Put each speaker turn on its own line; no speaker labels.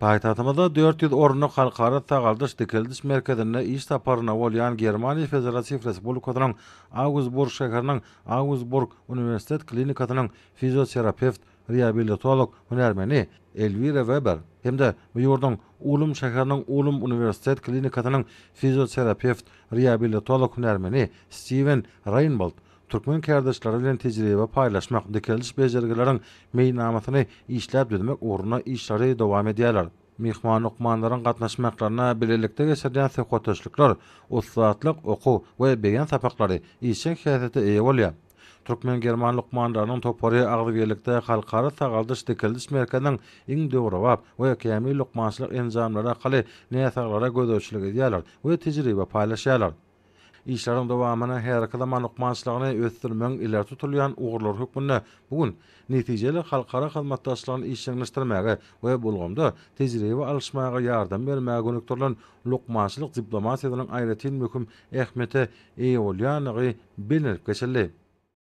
Paýtagtymyzda 400 orunlyk Halkara sagaldyş-dikeldiş merkezinde iş saparynda bolýan Germaniýa Federatiw Respublikasynyň Augsburg şäheriniň Augsburg uniwersitet klinikasynyň fizioterapewt, reabilitolog hünärmeni Elwira Weber hem-de bu ýurduň Ulm şäheriniň Ulm uniwersitet klinikasynyň fizioterapewt, reabilitolog hünärmeni Stiwen Reýnbold türkmen kärdeşleri bilen tejribe paýlaşmak, dikeldiş bejergileriň meýilnamasyny işläp düzmek ugrunda işleri dowam edýärler. Myhman lukmanlaryň gatnaşmaklaryna bilelikde geçirilýän söhbetdeşlikler, ussatlyk okuw we beýan sapaklary işjeň häsiýete eýe bolýar. Türkmen-german lukmanlarynyň topary agzybirlikde Halkara sagaldyş-dikeldiş merkeziniň iň döwrebap we kämil lukmançylyk enjamlary arkaly näsaglara gözegçilik edýärler we tejribe paýlaşýarlar. Işleriň dowamyny häzirki zaman lukmançylygyny ösdürmegiň ileri tutulýan ugurlary hökmünde bu gün netijeli halkara hyzmatdaşlygyny işjeňleşdirmäge we bu ulgamda tejribe alyşmaga ýardam bermäge gönükdirilen lukmançylyk diplomatiýasynyň aýratyn möhüm ähmiýete eýe bolýandygy bellenilip geçildi.